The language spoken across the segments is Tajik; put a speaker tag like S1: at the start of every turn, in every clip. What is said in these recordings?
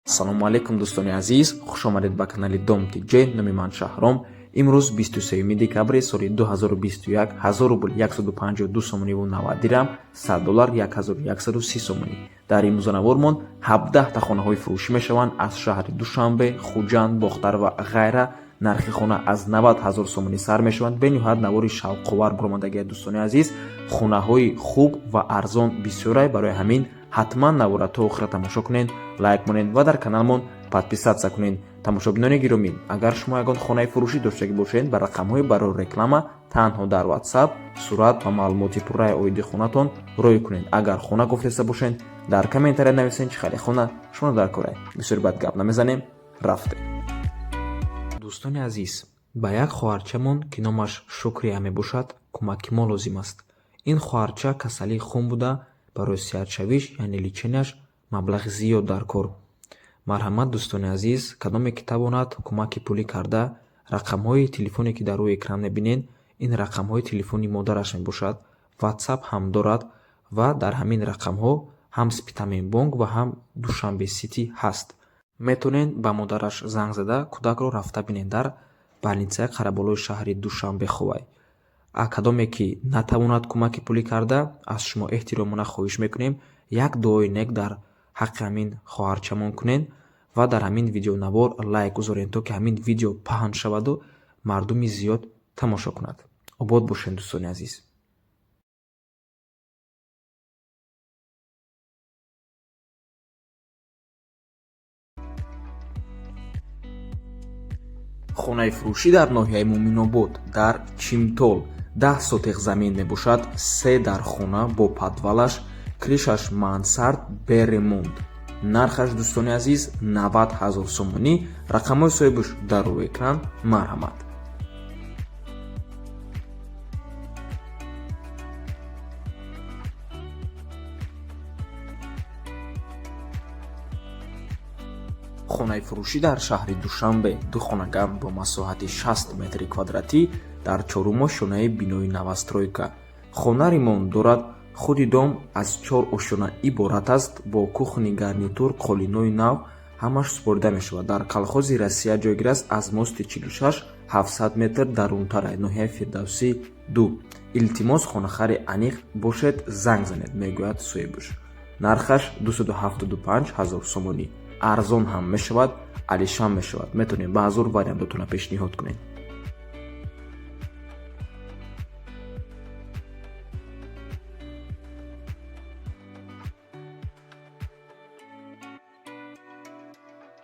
S1: Ассалому алайкум, дӯстони азиз, хушомадед ба канали Дом ТЖ. Номи ман Шаҳром. Имрӯз 23 декабри соли 2021, 1000 рубл 152 сомониву 90 дирам, 100 доллар 1130 сомонӣ. Дар имрӯзанавормон 17 та хонаҳои фурӯшӣ мешаванд аз шаҳри Душанбе, Хуҷанд, Бохтар ва ғайра. Нархи хона аз 90 ҳазор сомонӣ сар мешаванд. Бениҳоят навори шавқовар баромадагия, дӯстони азиз. Хонаҳои хуб ва арзон бисёрай, барои ҳамин ҳатман навора то охира тамошо кунед, лайк монед ва дар каналмон подписаться кунед. Тамошобинони гиромӣ, агар шумо ягон хонаи фурӯшӣ доштагӣ бошед, ба рақамҳои барои реклама танҳо дар WhatsApp сурат ва маълумоти пурраи оиди хонатон рӯй кунед. Агар хона гуфтеста бошед, дар комментария нависед, чӣ хеле хона шумо дар корай. Бисёр бад гап намезанем, рафтем. Дӯстони азиз, ба як хоҳарчамон, ки номаш Шукрия мебошад, кӯмаки мо лозим аст. Ин хоҳарча касалии хун буда, барои сиҳатшавиш, яъне лечения ш, маблағи зиёд дар кор. Марҳамат, дӯстони азиз, кадоме ки тавонад кӯмаки пулӣ карда, рақамҳои телефоне, ки дар рӯи экран мебинед, ин рақамҳои телефони модараш мебошад. Ватсап ҳам дорад ва дар ҳамин рақамҳо ҳам Спитамен бонк ва ҳам Душанбе Сити ҳаст. Метавонед ба модараш занг зада, кӯдакро рафта бинед, дар больница и Қараболои шаҳри Душанбе ховай. А кадоме ки натавонад кӯмаки пулӣ карда, аз шумо эҳтиромона хоҳиш мекунем, як дуои нек дар ҳаққи ҳамин хоҳарчамон кунед ва дар ҳамин видеонавор лайк гузоред, то ки ҳамин видео паҳн шаваду мардуми зиёд тамошо кунад. Обод бошед, дӯстони азиз. Хонаи фурӯшӣ дар ноҳияи Муъминобод, дар Чимтол, 10 сотих замин мебошад, се дар хона бо подвал аш, крыша ш мансард, бе ремонт. Нархаш, дӯстони азиз, 90 ҳазор сомонӣ. Рақамҳои соҳибаш дар рӯи экран, марҳамат. Хонаи фурӯшӣ дар шаҳри Душанбе, ду хонага бо масоҳати 60 метри квадратӣ дар чорум ошёнаи бинои новостройка. Хона ремонт дорад. Худи дом аз чор ошёна иборат аст, бо кухонный гарнитур, қолинои нав, ҳамаш супорида мешавад. Дар Колхози Россия ҷойгир аст, аз мости 46 700 метр дарунтара, ноҳияи Фирдавсӣ 2. Илтимос, хонахари аниқ бошед, занг занед, мегӯяд соҳибаш. Нархаш 275 ҳазор сомонӣ. Арзон ҳам мешавад, алишам мешавад, метавонед ба ҳазор вариантотона пешниҳод кунед.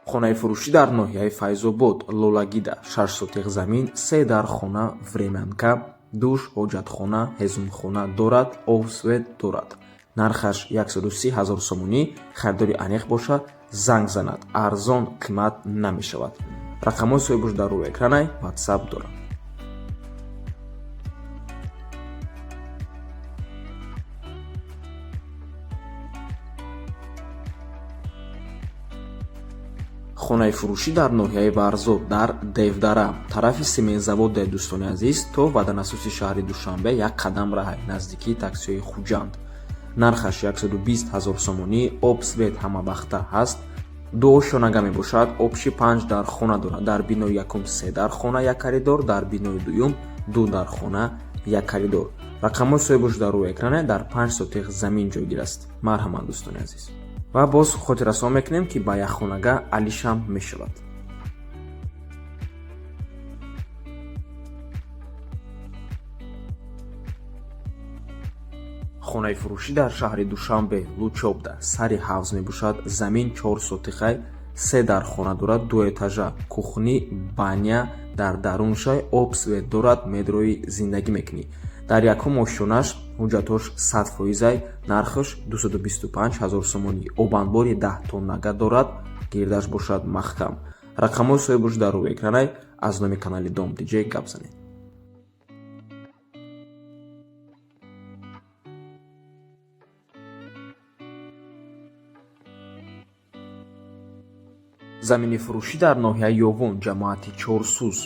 S1: Хонаи фурӯшӣ дар ноҳияи Файзобод, Лолагида, 6 сотих замин, се дар хона, времянка, душ, ҳоҷатхона, ҳезумхона дорад, об, свет дорад. Нархаш 130 ҳазор сомонӣ. Харидори аниқ бошад, занг занад, арзон қимат намешавад. Рақамҳои соҳибаш дар рӯи экранай, Ватсап дорад. Хонаи фурӯшӣ дар ноҳияи Варзоб, дар Девдара, тарафи сементзаводе, дӯстони азиз, то водонасоси шаҳри Душанбе як қадам раҳай, наздикии таксиҳои Хуҷанд. Нархаш 120 ҳазор сомонӣ. Об, свет ҳамавақта ҳаст. Ду ошёнага мебошад, общий панҷ дар хона дорад. Дар бинои якум се дар хона, як коридор, дар бинои дуюм ду дар хона, як коридор. Рақамҳои соҳибаш дар рӯи экране. Дар 5 сотих замин ҷойгир аст. Марҳамат, дӯстони азиз. Ва боз хотиррасон мекунем, ки ба якхонага алишам мешавад. Хонаи фурӯшӣ дар шаҳри Душанбе, Лучобда, сари ҳавз мебошад. Замин 4 сотихай, се дар хона дорад, ду этажа, кухня, баня дар даруншай, об, свет дорад, медрои зиндагӣ мекунӣ. Дар якум ошёнаш ҳуҷҷатҳош 100 фоизай. Нархаш 225 ҳазор сомонӣ. Обанбори 10 тоннага дорад, гирдаш бошад маҳкам. Рақамҳои соҳибаш дар рӯи экранай. Аз номи канали Дом ТЖ гап занед. Замини фурӯшӣ дар ноҳияи Ёвон, ҷамоати Чорсуз,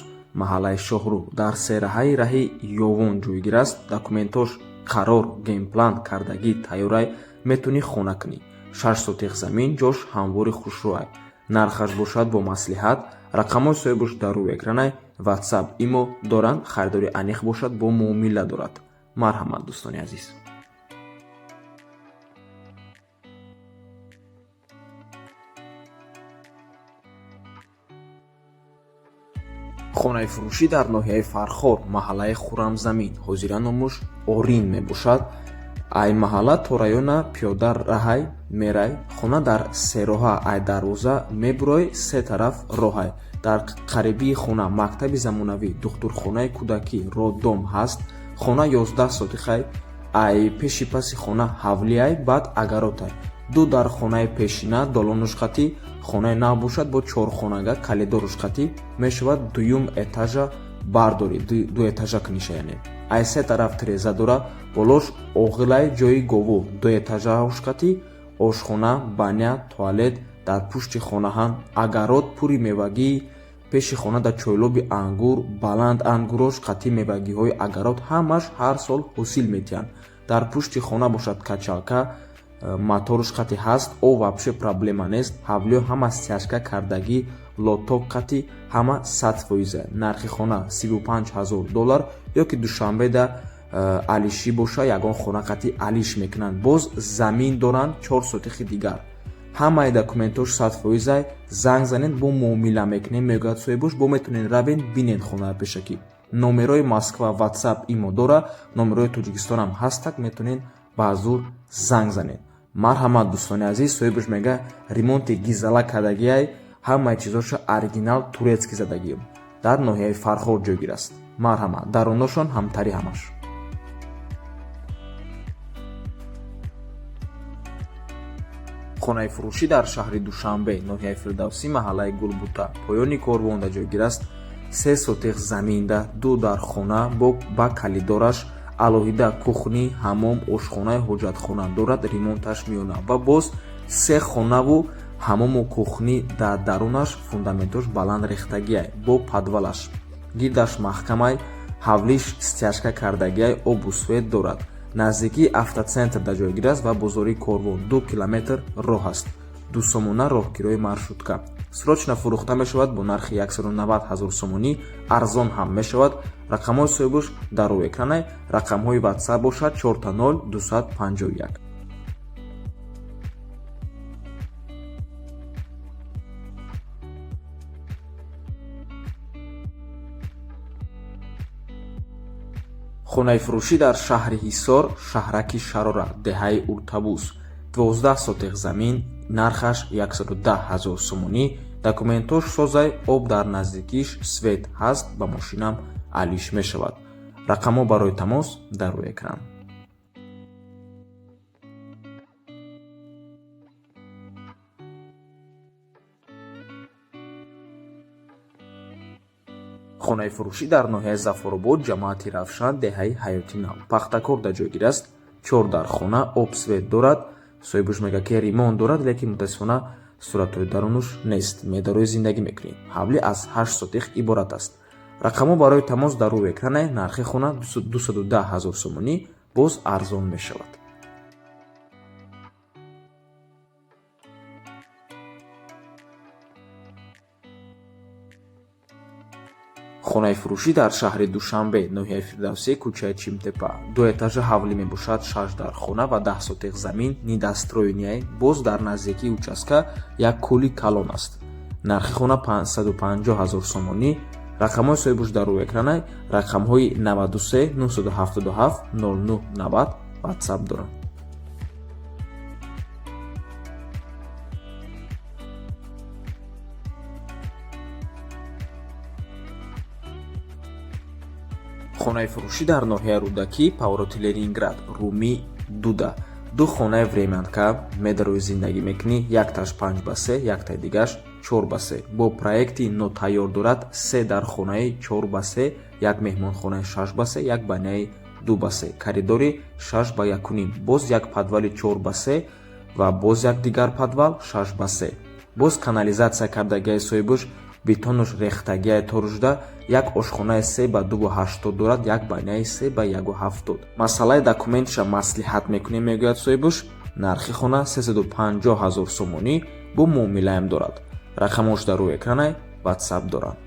S1: маҳаллаи Шоҳрӯ, дар сераҳаи раҳи Ёвон ҷойгир аст. Документош қарор, генплан кардагӣ тайёрай, метавонӣ хона кунӣ. 6 сотих замин, ҷош ҳамвори хушрӯай. Нархаш бошад бо маслиҳат. Рақамҳои соҳибаш дар рӯи экранай, WhatsApp, имо доранд. Харидори аниқ бошад, бо муомила дорад. Марҳамат, дӯстони азиз. Хонаи фурӯшӣ дар ноҳияи Фархор, маҳаллаи Хуррамзамин, ҳозира номуш Орин мебошад. Ай маҳалла то района пиёда раҳай мерай. Хона дар сероҳа, ай дарвоза мебурой, се тараф роҳай. Дар қарибии хона мактаби замонавӣ, духтурхонаи кӯдакӣ, роддом ҳаст. Хона 11 сотихай. Ай пеши паси хона ҳавлиай, баъд огородтай. Ду дар хонаи пешина долонуш қатӣ, хонаи нав бошад бо чорхонага, калидоруш қатӣ мешавад. Дуюм этажа бардорӣ, ду этажа книша, яъне ай се тараф тиреза дора. Болош оғилай, ҷои гову. Ду этажаош қатӣ ошхона, баня, туалет дар пушти хонаҳанд. Огород пури мевагӣ. Пеши хона дар чойлоби ангур баланд, ангурош қатӣ мевагиҳои огород ҳамаш ҳар сол ҳосил метиҳанд. Дар пушти хона бошад качалка, моторш қати ҳаст, об вообще проблема нест. Ҳавлиё ҳама стяжка кардагӣ, лоток қати, ҳама 100%. Нархи хона 35 000 доллар. Ё ки Душанбеда алишӣ боша, ягон хона қати алиш мекунанд. Боз замин доранд, 4 сотихи дигар. Ҳамаи документош 100%. Занг занед, бо муомила мекунем, мегӯяд соҳибош. Бо метавонед равед, бинед хонаро пешакӣ. Номерои Москва, Ватсап, имо дора, номерои Тоҷикистонам ҳастак, метавонед ба зур занг занед. Марҳамат, дӯстони азиз. Соҳибаш мега, ремонти гизала кардагиай, ҳамаи чизоша оригинал турецкий задагӣ. Дар ноҳияи Фархор ҷойгир аст. Марҳамат, даруношон ҳамтари ҳамаш. Хонаи фурӯшӣ дар шаҳри Душанбе, ноҳияи Фирдавсӣ, маҳаллаи Гулбута, поёни корвонда ҷойгир аст. 3 сотих заминда, ду дар хона ба калидораш, алоҳида кухни, ҳамом, ошхонаи, ҳоҷатхона дорад. Ремонташ миёна ва боз се хонаву ҳамому кухни дар дарунаш. Фундаментош баланд рехтагиай, бо подвалаш гирдаш маҳкамай. Ҳавлиш стяжка кардагиай, обу свет дорад. Наздикии автоцентр дар ҷойгир аст ва бозори Корвон 2 километр роҳ аст. 2 сомона роҳкирои маршрутка. Срочно фурӯхта мешавад бо нархи 190 000 сомонӣ, арзон ҳам мешавад. Рақамҳои соҳибош дар рӯи экранай, рақамҳои Ватсап бошад 4 0 251. Хонаи фурӯшӣ дар шаҳри Ҳисор, шаҳраки Шарора, деҳаи Уртабуз, 12 сотих замин, нархаш 110 000 сомонӣ. Документош созай, об дар наздикиш, свет ҳаст, ба мошинам алиш мешавад. Рақамҳо барои тамос дар рӯи экран. Хонаи фурӯшӣ дар ноҳияи Зафаробод, ҷамоати Равшан, деҳаи Ҳаёти Нав, Пахтакор дар ҷойгир аст. Чор дар хона, об, свет дорад. Соҳибаш мегӯяд, ки ремонт дорад, лекин мутаассифона суратҳои дарунуш нест. Медарои зиндагӣ мекунем. Ҳавлӣ аз 8 сотих иборат аст. Рақамҳо барои тамос дар рӯи экране. Нархи хона 210 000 сомонӣ, боз арзон мешавад. Хонаи фурӯшӣ дар шаҳри Душанбе, ноҳияи Фирдавсӣ, кӯчаи Чимтепа, дуэтажа ҳавлӣ мебошад, шаш дар хона ва 10 сотих замин, недостроенный. Боз дар наздикии участка як кӯли калон аст. Нархи хона 550 000 сомонӣ. Рақамҳои соҳибуш дар рӯи экранай, рақамҳои 93 977 09 90 Ватсап доранд. Хонаи фурӯшӣ дар ноҳияи Рӯдакӣ, повороти Ленинград, Румӣ дуда, ду хонаи времянка. Медарои зиндагӣ мекунӣ. Якташ 5 ба 3, яктаи дигаш 4 ба 3. Бо проекти нотайёр дорад. Се дар хонаи 4 ба 3, як меҳмонхонаи 6 ба 3, як баняи 2 ба 3, коридори 6 ба 1,5, боз як подвали 4 ба 3 ва боз як дигар подвал 6 ба 3. Боз канализатсия кардагиаи соҳибуш, бетонуш рехтагиаи торушда. Як ошхонаи 3 ба 2,80 дорад, як баняи 3 ба 1,70. Масъалаи документша маслиҳат мекунем, мегӯяд соҳибуш. Нархи хона 350 000 сомонӣ, бо муомилаам дорад. Рақамош дар рӯи экранай, WhatsApp доранд.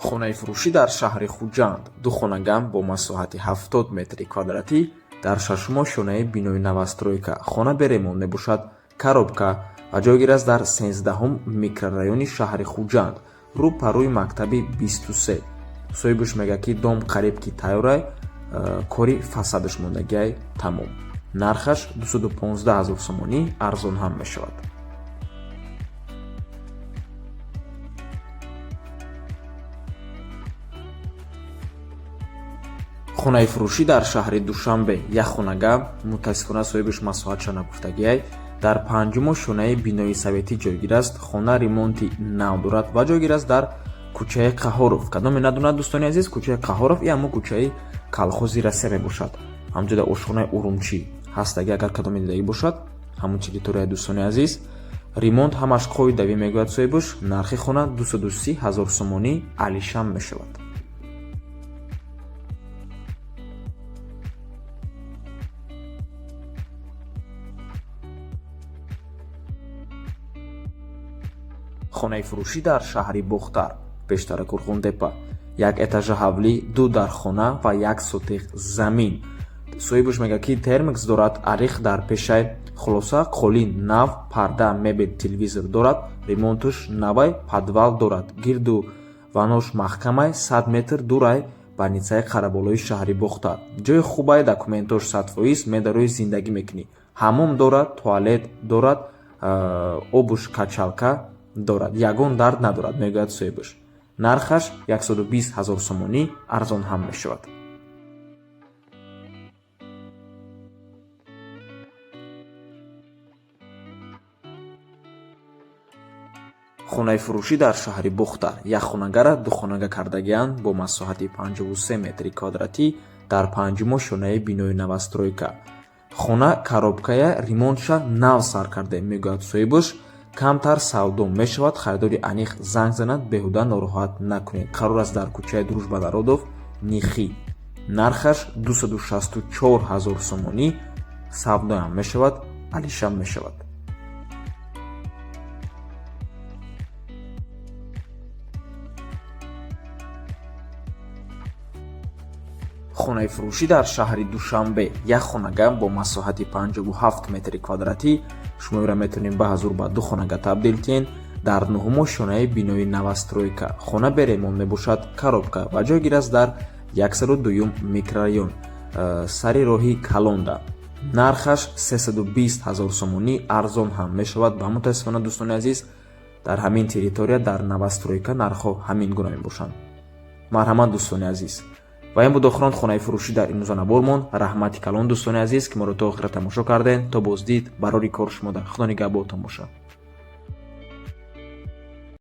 S1: Хонаи фурӯшӣ дар шаҳри Хуҷанд, ду хонагам бо масоҳати 70 метри квадратӣ дар шашумо шонаи бинои новостройка. Хона бе ремонт мебошад, коробка ва ҷойгир аст дар 13-ҳум микрорайони шаҳри Хуҷанд, рӯ па рӯи мактаби 23. Соҳибаш мегӯяд, ки дом қариб ки тайёрай, кори фасадаш мондагиай, тамом. Нархаш 215 000 сомонӣ, арзон ҳам мешавад. Хонаи фурӯшӣ дар шаҳри Душанбе, як хонага, мутаассифона соҳибаш масоҳатша нагуфтагиай, дар панҷумо шонаи бинои советӣ ҷойгир аст. Хона ремонти нав дорад ва ҷойгир аст дар кӯчаи Қаҳоров. Кадоме надонад, дӯстони азиз, кӯчаи Қаҳоров и ҳамон кӯчаи колхози Россия мебошад. Ҳамҷода ошхонаи Урумчӣ ҳастаги, агар кадоме дидагӣ бошад, ҳамон территорияи, дӯстони азиз. Ремонт ҳамаш қоидавӣ, мегӯяд соҳибаш. Нархи хона 230 000 сомонӣ, алишам мешавад. Хонаи фурӯшӣ дар шаҳри Бохтар, пештара Курғонтепа, як этажа ҳавлӣ, ду дархона ва як сотих замин. Соҳибаш мегӯяд, ки термекс дорад, ариқ дар пешай, хулоса қолин нав, парда, мебел, телевизор дорад, ремонташ навай, подвал дорад, гирду ванош маҳкамай, 100 метр дурай больницаи Қараболои шаҳри Бохтар. Ҷои хубай, документош 100%, медарои зиндагӣ мекунӣ. Ҳаммом дорад, туалет дорад, обуш качалка дорад, ягон дард надорад, мегӯяд соҳибаш. Нархаш 120 000 сомонӣ, арзон ҳам мешавад. Хонаи фурӯшӣ дар шаҳри Бохтар, як хонагара ду хонага кардагианд бо масоҳати 53 метри квадратӣ дар панҷумо шонаи бинои новостройка. Хона коробкая, ремонтша нав сар кардем, мегӯяд соҳибаш. Камтар савдо мешавад, харидори аниқ занг занад, беҳуда нороҳат накунед. Қарор аст дар кӯчаи Дружба народов Нихи. Нархаш 264 000 сомонӣ, савдоам мешавад, алишам мешавад. Хонаи фурӯшӣ дар шаҳри Душанбе, як хонага бо масоҳати 57 метри квадратӣ. Шумо инро метавонед ба ҳазур ба ду хонага табдил диҳед. Дар нуҳумо шонаи бинои новостройка. Хона бе ремонт мебошад, коробка ва ҷойгир аст дар 102 микрорайон, сари роҳи Калонда. Нархаш 320 000 сомонӣ, арзон ҳам мешавад. Ва мутаассифона, дӯстони азиз, дар ҳамин территория, дар новостройка нархҳо ҳамин гуна мебошанд. Марҳамат, дӯстони азиз. Ва ин буд охирон хонаи фурӯшӣ дар имрӯзанабормон. Раҳмати калон, дӯстони азиз, ки моро то охира тамошо кардем. То боздид, барори кор шумо дар Худо нигаҳбонтон бошад.